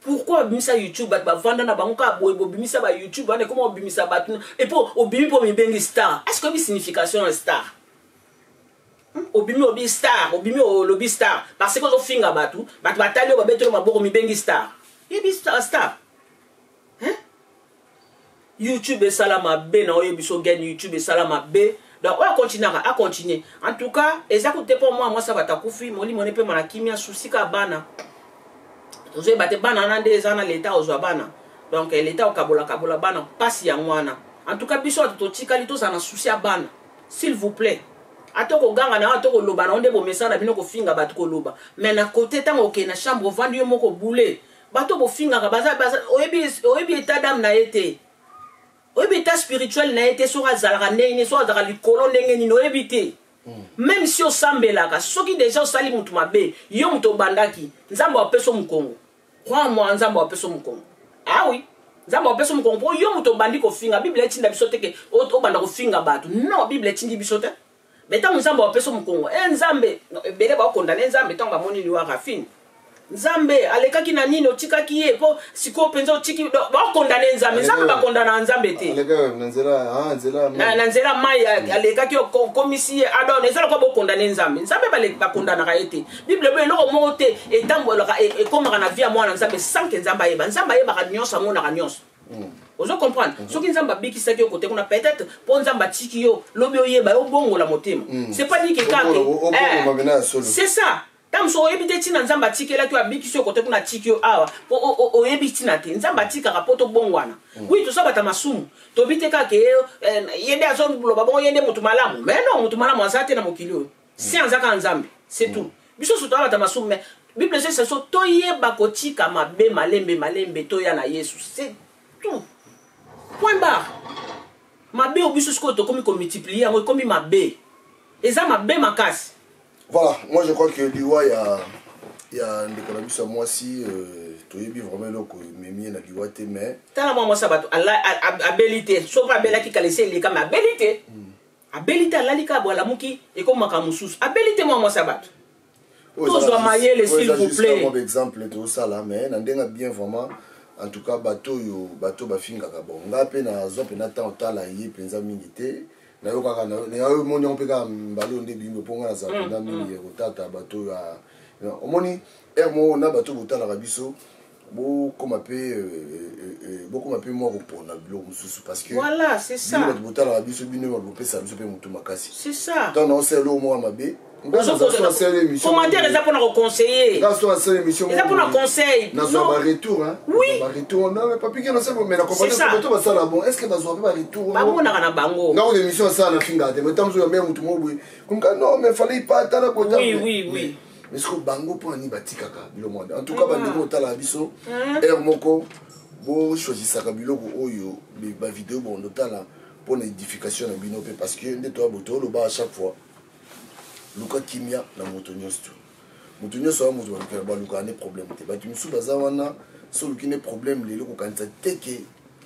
Pourquoi babimisa YouTube? Bato bavanda na bango kaka boye, bobimisa ba YouTube wana, ekoma obimisa bato. Et puis obimi mpo mibengi star. Est ce que oyebi signification ya star? Obimi obi star, obimi olobi star parce que ozofinga bato, bato batali oyo, babeteli maboko, mibengi star. Yebi star, hein? YouTube esala mabe na oyebi so gain. YouTube esala mabe. Donc oyo akontinuaka, akontinue. En tout cas, eza kute mpo mwa mwasi bato akufi, molimo ne pema na kimia. Susika bana, tozoyeba te bana wana nde eza na leta ozwa bana. Donc leta okabolakabola bana, mpasi yango wana. En tout cas, biso bato totikali, tozala na souci ya bana, s'il vous plaît. Ata koganga na yo, ata koloba na yo nde bomesana na bino kofinga bato, koloba, mais na kote ntango okende na chambre, ovandi yo moko bule, bato bofingaka baza, oyebi, oyebi état d'âme na ye te. Oyebi état spirituel na ye te, soki azalaka ndenge nini, soki azalaka likolo ndenge nini, oyebi te. Même si osambelaka, soki déjà osali motu mabe, yo moto obandaki, Nzambe apesa mokongo. Crois moi, Nzambe apesa mokongo. Ah oui, Nzambe apesa mokongo mpo yo moto obandi kofinga. Bible etinda biso te ke obanda kofinga bato. Non, Bible etindi biso te. Mais ntango Nzambe apesa mokongo, e Nzambe, ebele bakondane Nzambe ntango bamoni liwa Rafine. Nzambe alekaki na nini, otikaki ye mpo sikoyo mpenza otiki, bakondane Nzambe. Nzambe bakondana Nzambe te. Na nzela mai alekaki, okomisi ye adon, eza lokola bokondane Nzambe. Nzambe bakondanaka ye te. Bible ebo eloko moko te etambolaka, ekomaka na vie ya mwana Nzambe sans que Nzambe ayeba. Nzambe ayebaka nyonso, amonaka nyonso. Ozo comprendre? Soki Nzambe abikisaki yo kote kuna, peut-être mpo Nzambe atiki yo, lobi oyeba yo, obongola motema. C'est pas dit que kaka, c'est ça. Ntango mosusu oyebi te ntina Nzambe atikelaki yo, abikisi yo kote kuna, atiki yo awa mpo oyebi ntina te. Nzambe atikaka mpo tobongwana. Oui, toza bata masumu, tobi te kaka ye nde azoloba bongo, ye nde motu malamu. Mais non, motu malamu aza te na mokili oyo, si aza kaka Nzambe, c'est tout. Biso so toza bata masumu, mais Bible ezolisa biso toyeba kotika mabe malembe malembe, toya na Yesu, c'est tout, point barre. Mabe oyo biso sikoyo tokomi komultiplier yango, ekomi mabe, eza mabe makasi. Voilà, moi je crois que liwa ya ndeko na biso ya mwasi, toyebi vraiment eloko ememi ye na liwa te, mais Tala, mwa mwasi ya bato abeli te. Soki abelaki kala, esi eleka. Mais abeli te, abeli te, alali kaka bo, alamuki, ekomaka mosusu. Abeli te, mwa mwasi ya bato. Tozwa mayele, s'il vous plaît. Exemple tozosala, mais na ndenge bien vraiment. En tout cas, bato oyo, bato bafingaka, bon, nga mpe nazwa mpena ntango otala ye mpenza mingi te. Nayokaka, omoni yango mpe kaka mbala oyo nde bimbo, mpo nga nazala mpenza mingi ya kotata bato oyo. Omoni ere moko na bato botalaka biso, bokoma mpe mwa kopona biloko mosusu, parce que voilà, c'est ça. Bino bato botalaka biso, bino bato bopesaka biso mpe motu makasi. C'est ça. Ntango naosala eloko moko ya mabe, commentaire eza mpona koconseiller, eza mpona conseil. Nazwa baretour. Oui. Baretour, non, mais Papi Gen nasala, mais na comprendre bato basala bon, est ce que bazwa mpe baretour? Bamonaka na bango. Nga kono émission asala, na fingaka te, mais ntango mosusu ya me motu moko boye komka, non, mais fallait pas tala kota. oui oui oui Mais siko bango mpo na nini batikaka biloko mwana? En tout cas, bandeko otalaka biso, heure moko bochoisisaka biloko oyo, bavideo bondo tala mpo na édification na bino mpe, parce que nde toya boye, tooloba à chaque fois: luka kimia na moto nyonso. To moto nyonso aya, moto balukaka ne problème te. Bato misusu baza wana, so oluki ne problème lelo, kokanisa te ke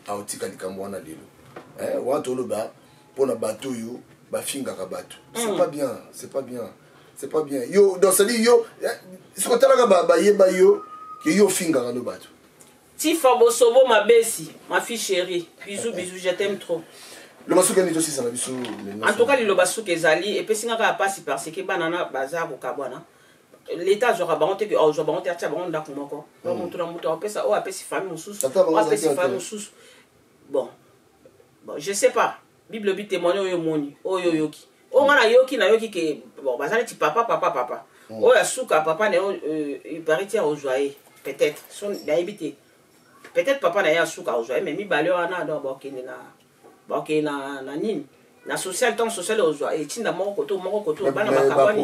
aotika likambo wana lelo. Wana toloba mpona bato oyo bafingaka bato, c'est pas bien, c'est pas bien, c'est pas bien. Yo, donc c'est-à-dire yo, soki otalaka, bayeba yo ke yo ofingaka no bato. Tifa Bosobo Mabesi, ma fille chérie, bisous bisous, je t'aime trop. Loba suki nini, tosisa na biso. En tout cas, liloba suki ezali, epesi nga kaka mpasi, parce que bana na baza kokabwana. L'état azwaka bango te, azwa bango te, atia bango ndako moko. Moto na moto apesa, oyo apesi famille mosusu, oyo apesi famille mosusu. Bon, je sais pas. Bible bi témoigne oyo omoni, oyo oyoki, oyo nga nayoki ke bon, baza neti papa, papa, papa. Oyo asuka, papa na ye, ipari ti akozwa ye peut-être, so nayebi te, peut-être papa na ye asuka akozwa ye. Mais mibale wana, donc bakokende na nini, na social. Ntango social ozwa etinda moko koto, moko koto, bana bakabwani.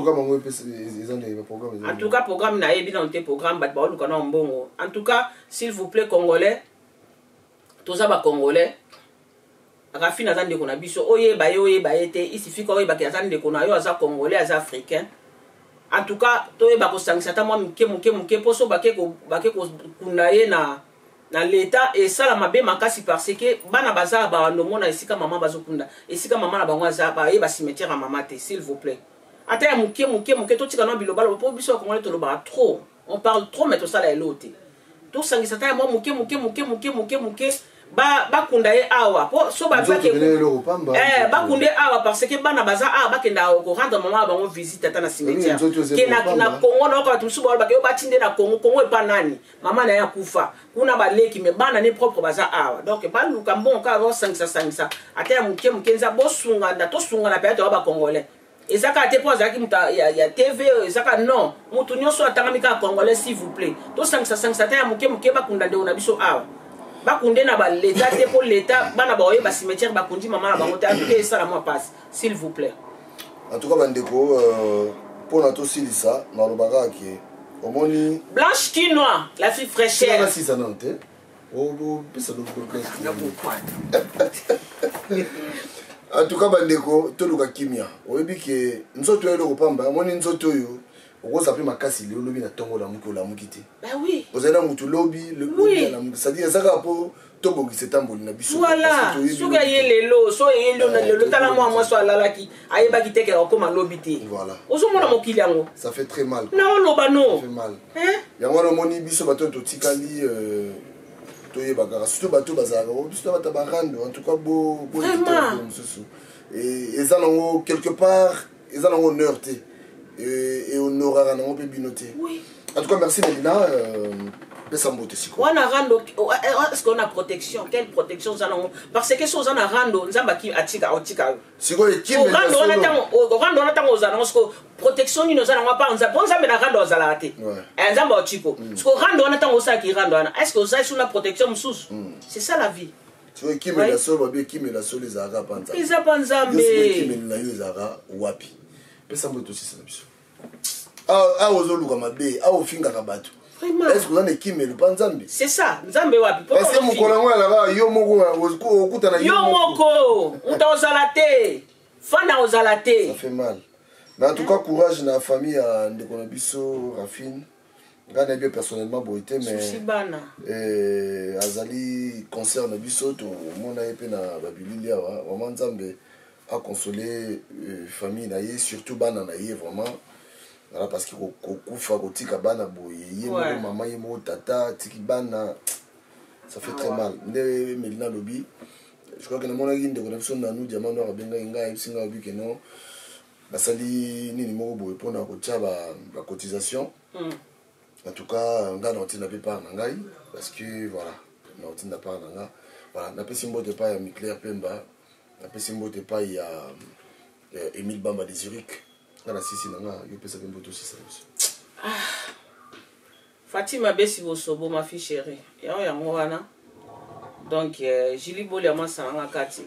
En tout cas, programme nayebi nano te. Programme, bato baoluka na mbongo. En tout cas, s'il vous plaît, Congolais, toza Bacongolais. Rafine aza ndeko na biso. Oyeba ye, oyeba ye te, isifika oyebaki aza ndeko na yo, aza Congolais, aza Africain. En tout cas, toyeba kosangisa ata mwa moke moke moke, mpo so bake kokunda ye na leta, esala mabe makasi, parce que bana baza bandomona esika mama bazokunda, esika mama na bango aza, bayeba cimetière ya mama te. S'il vous plaît, ata ya moke moke moke, totika na bilobaloba, mpo biso Bakongole tolobaka trop, on parle trop, mais tosala elo te. Tosangisa ata ya mwa moke moke moke moke moke moke, bakunda ye awa, po so bakunda ye awa, parce que bana baza awa, bakenda korendre mama na bango visite ata na cimetière ke na Congo. Nayoka bato mosusu balobaka yo batinde na Congo. Congo epa nani? Mama na ye akufa kuna, baleki, mais bana ne propre baza awa. Donc baluka mbongo kaka, basangisa-sangisa ata ya moke moke, nza bosungana, tosungana mpe toya Bacongolais. Eza kaka te mpo azalaki moto ya TV, eza kaka non, moto nyonso atangami kaka Congolais. S'il vous plaît, tosangisa-sangisa ata ya moke moke, bakunda ndeko na biso awa. Bakunde na baleta te, mpo leta bana baoyeba cimetière bakundi mama na bango te. Atuke esala mwa passe, s'il vous plaît. En tout cas, bandeko, mpona tosilisa, nalobaka ke omoni Blanche Kinois, la fille fraîcheur. Nasisa nano te. Opesa en tout cas bandeko, toluka kimia. Oyebi ke nzoto oyo eloko pamba. Omoni nzoto oyo, okoza mpe makasi lelo, lobi na ntongo olamuki, olamuki te. Ozali na motu lobi, lobi alamuki. C'est-à-dire eza kaka mpo tobongisa etamboli na biso. Voilà, soki aye lelo, so eye lelo, tala mwa mwasi alalaki, ayebaki te ke akokóma lobi te. Ozomona mokili yango. Ça fait très mal. Na oloba no. Ça fait mal. Yango wana omoni biso bato oyo totikali, toyeba kaka, surtout bato bazalaka biso na bato ya barando. En tout cas bo mosusu eza nango quelque part, eza nango honneur te, ehonoraka nango mpe bino te. En tout cas merci Melina. Pesa mbote sikoyo. Wana rando, est ce qu'on a protection? Quelle protection oza nango? Parce que so oza na rando, Nzambe atika, otika yo. Sikoyo. Rando wana, ntango rando wana, ntango oza nango sikoyo, protection nini oza nango apa Nzambe? Mpo Nzambe na rando azalaka te, Nzambe otiko. Sikoyo rando wana, ntango osalaki rando wana, est ce que ozali su na protection mosusu? C'est ça la vie. Sikoyo ekimela solo, babi ekimela solo ezalaka pa Nzambe. Eza pa Nzambe. Ekimeli na yo ezalaka wapi? Pesa mbote, tosisa na biso. Awa ozoluka mabe, awa ofingaka bato, est ce que oza na ekimelo mpa Nzambe? C'est ça, Nzambe wapi? Parce que mokolo yango alaka yo moko, okutana. Yo moko, moto ozala te, fanda ozala te. Ça fait mal, mais en tout cas courage na famille ya ndeko na biso Rafine. Ngai nayebi personnellement boye te, mais azali concert na biso, tomona ye mpe na babilili awa. Vraiment Nzambe aconsole famille na ye, surtout bana na ye vraiment. Voilà, parce que kokufa, kotika bana boye, ye moko mama, ye moko tata, atiki bana, ça fait très mal. Nde Melina alobi, je crois que namonaki ndeko na biso Nanu Diamant Noir abengaki ngai, ayebisi ngai, alobi ke non, basali nini moko boye mpona kotia bacotisation. En tout cas ngai naotinda mpe part na ngai, parce que voilà, naotinda part na nga. Voilà, napesi mbote epai ya Miclaire Pemba, napesi mbote epai ya Émile Bamba de Zurich. Nga na sisi na nga, yo pesa mpe mbote, osisa biso. Fatima Besi Bosobo, ma fille chérie, yango yango wana. Donc Julie Bolia masala nga kati,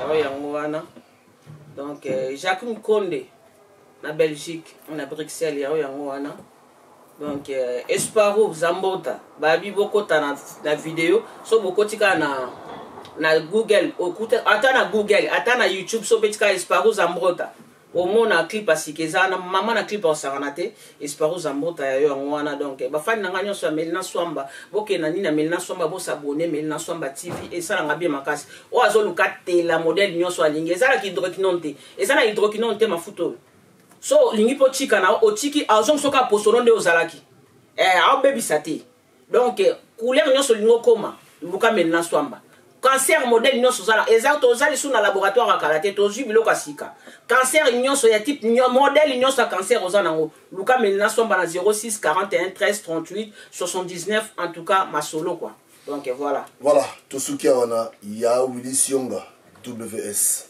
yango yango wana. Donc Jacques Mkonde na Belgique, na Bruxelles, yango yango wana. Donc Esparo Zambota babi, bokota na video, so bokoti kaka na Google, okuta ata na Google, ata na YouTube, so obeti kaka Esparo Zambrota, omona clip asika eza na mama na clip osangana te. Esparo Zambota ya yo yango wana. Donc bafani na ngai nyonso ya Melina Swamba, bokende na nini ya Melina Swamba, bosabone Melina Swamba TV, esalanga bien makasi. Oyo azoluka tela modele nyonso alingi, ezalaki hydroquinone te, eza na hydroquinone te. Mafuta oyo, so olingi mpo tika na otiki, azongi soki aposono nde ozalaki, aobebisa te. Donc couleur nyonso olingi okoma, luka Melina Swamba. Cancer modèle nyonso ozala, eza toza lisusu na laboratoire ya kala te, tozwi biloko ya sika. Cancer nyonso ya type, modèle nyonso ya cancer oza nango, luka Melina Swamba na 06 41 13 38 79. En tout cas masolo quoi. Donc voilà. Voilà, tosuki awa na ya Willy Sionga WS,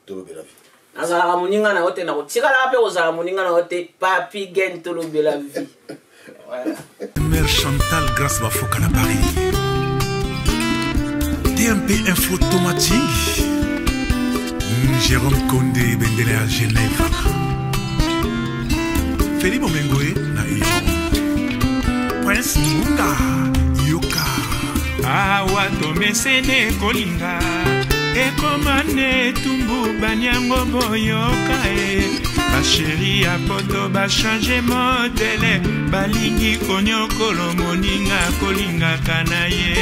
Tolobela Vie. Nazalaka moninga na yo te, nakotikalaka mpe kozala moninga na yo te. Papi Gen, Tolobela Vie. Voilà. Mère Chantal Grâce Bafoka na Paris. TMP Info Tomating. Jérôme Condé Bendele à Genève. Félix Bomengoe na Iran. Prince Munga Yoka. Awa tomesene kolinga, ekoma nde etumbu. Baniango boyoka e, bachéri ya poto bachange modèle, balingi konyokolo moninga kolingaka na ye.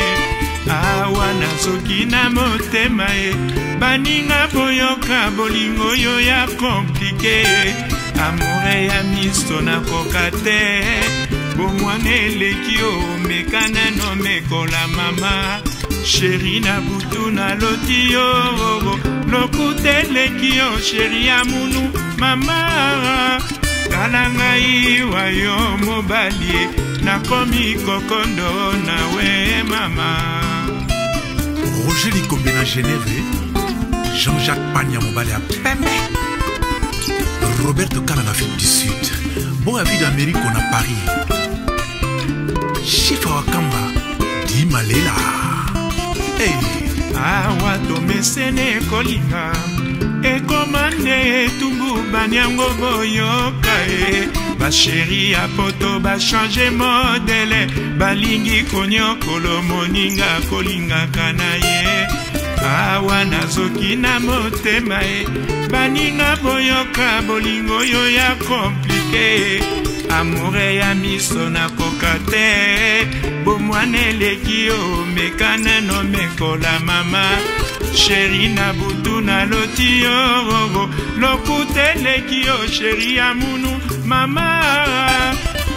Awa nazoki na motema e, baninga boyoka, bolingo oyo ya compliqué, amour ya miso nakoka te. Bomwana eleki, omeka nano mekola mama chéri, na butu naloti yo, lokuta eleki yo, chéri ya munu mama. Tala ngai wa yo mobali, nakomi kokondo nawe mama. Roger Likombe na Genève, Jean-Jacques Pagna mobali ya pembe, Roberto Kala na Afrique du Sud, Boya Vie d'Amérique na Paris, Chifa Wakamba Dimalela, hey. Awa tomesene kolinga, ekoma nde etumbu. Baniango boyoka e. Basheri ya poto bachange modele, balingi konyokolo moninga kolingaka na ye. Awa nazoki na motema ye, baninga boyoka bolingo oyo ya komplike. Amoure ya miso nakoka te, bomwana eleki yo, meka nano mekola mama. Sheri na butu naloti yo, lokuta eleki yo, sheri ya munu mama.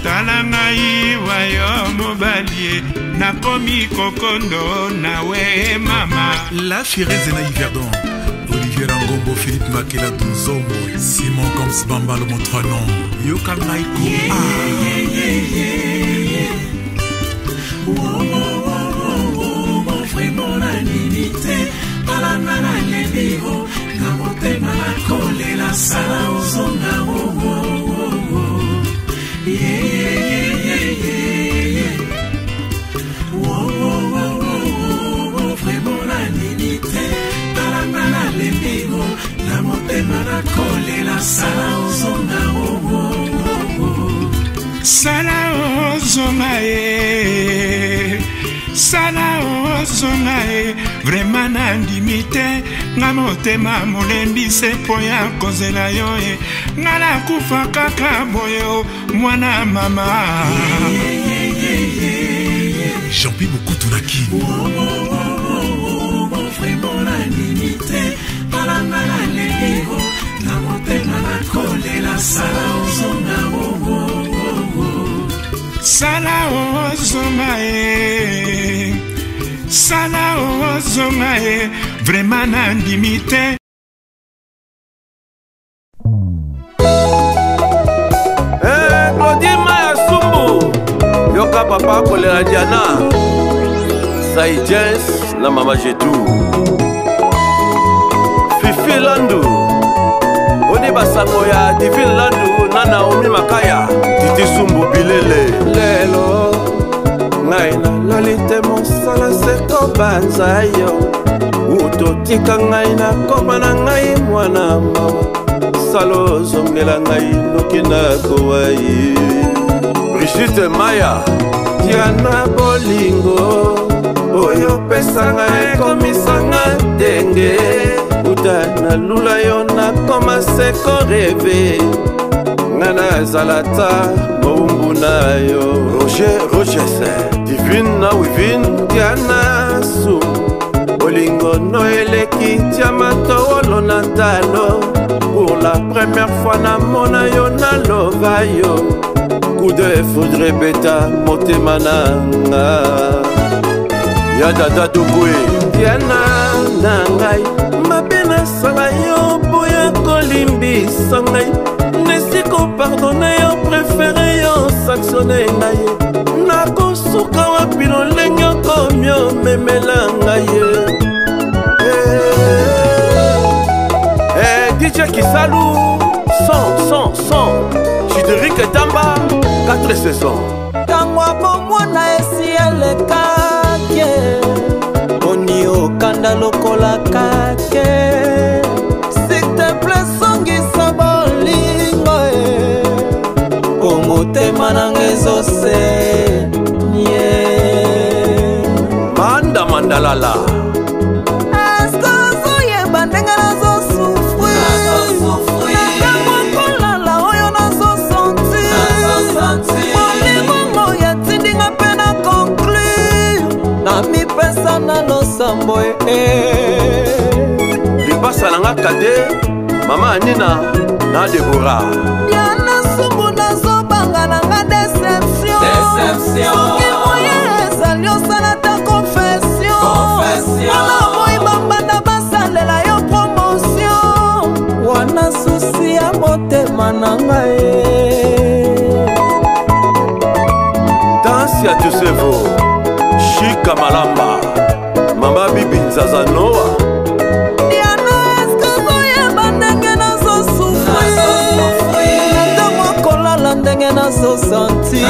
Tala ngai wayo mobali, nakomi kokondo nawe mama. La Fireze na Yverdon, Olivier Rangombo, Philippe Makela Dunzombo, Simon Goms Bamba le trois noms, Yoka Maiko. Vraiment na nini te, talanga na lebi o, na motema nakolela, sala ozonga o. Vraiment na nini te, talanga na lembi o, na motema nakolela, sala ozonga o. Sala ozonga e, sala ozonga e, vraiment nandimi te, nga motema molembi se mpo ya kozela yo e, nga nakufa kaka boye mwana mama. Jean-Pi Bokutu na Kin. Vraiment na nini te, talanga na lembi o, na motema nakolela, sala ozonga o. Sala ozonga e, sala ozonga e, vraiment nandimi te. Claudine Maya Sumbu, yoka papa kolela Diana, Saïdiens na mama Jetou, Fifi Landu, Oni basango ya Divine Landu na Naomi Makaya, Titi Sumbu Bilele. Lelo ngai nalali te, mosala se kobanza yo, utotika ngai nakoma na ngai mwana mawa, salo ozongela ngai noki nakowa ye. Brigitte Maya, Diana bolingo oyo opesanga ekomisanga ndenge, uta nalula yo nakoma se koreve, nga nazala ta mowumbu na yo. Roger Rogers, Divine na Wivine, Diana Su, bolingo no eleki diama towolo na talo, pour la première fois namona yo nalova yo, coup de foudre beta motema na nga. Ya dada Dokwe, Diana na ngai, mabe nasala yo boya kolimbisa ngai, nesi kopardone yo, préféré yo sanctionne ngai, nakosuka wapi lolenge okomi omemela ngai. DJ Kisalu, 100, 100, 100, Chideric Tamba, 4 saisons. Tango bomwana esi elekaki, boni okanda lokola kake, s'il te plaît songisa bolingo e, po motema nanga ezosenye. Manda mandalala, eske ozoyeba ndenge nazosufrir, natango kolala oyo nazosentir, bolingo yatindinga mpe na conclure, na mipesa na losambo e. Lipasa nanga kade, mama Anina na Deborah. Diana Sumbu nazobanga nanga déception, soki moye ezali osala ta confession, mpona boyi bambanda basalela yo promotion, wana susi ya motema na ngai. Danse ya Tusevo, Shika Malamba, mama Bibi Nzaza Noa. Diana eske ozoyeba ndenge nazosufrir, natango kolala ndenge nazosentir,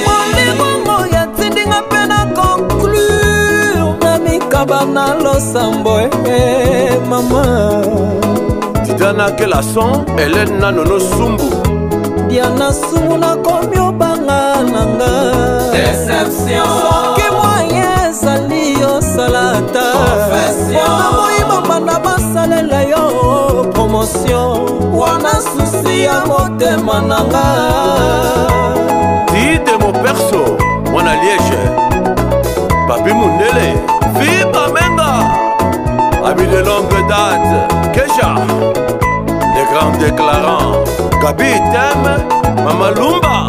bolingo yatindinga mpe na conclure, na mikaba na losambo e mama. Tidiana Kelason, Hélène Nanono Sumbu, Diana sumu nakomi obanga nanga soki moyen ezali osala ata mpona moyiba banda basalela yo promotion wana susi ya motema nanga. Dide Moperso, mwana Liège, Papi Mundele, Fiba Menga, ami de longue date, Kesha, les grands déclarants, Gabi Tem, Mama Lumba,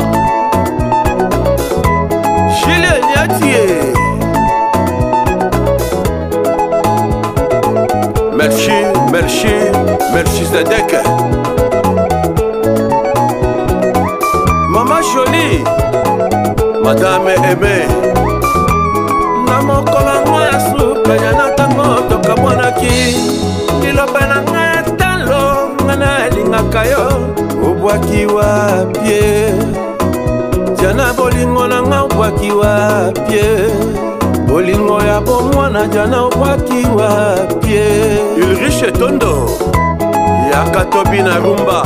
Julien Niatier. Merci, merci, merci Zedek. Mama Jolie, Madame Aimée. Na mokolo yango ya suka ya na ntango tokabwanaki, liloba na ngai ya talo, ngai nalingaka yo, obwaki wapie Jana, bolingo na nga obwaki wapie, bolingo ya bomwana Jana obwaki wapie. Ulrich Etondo, yaka tobi na rumba.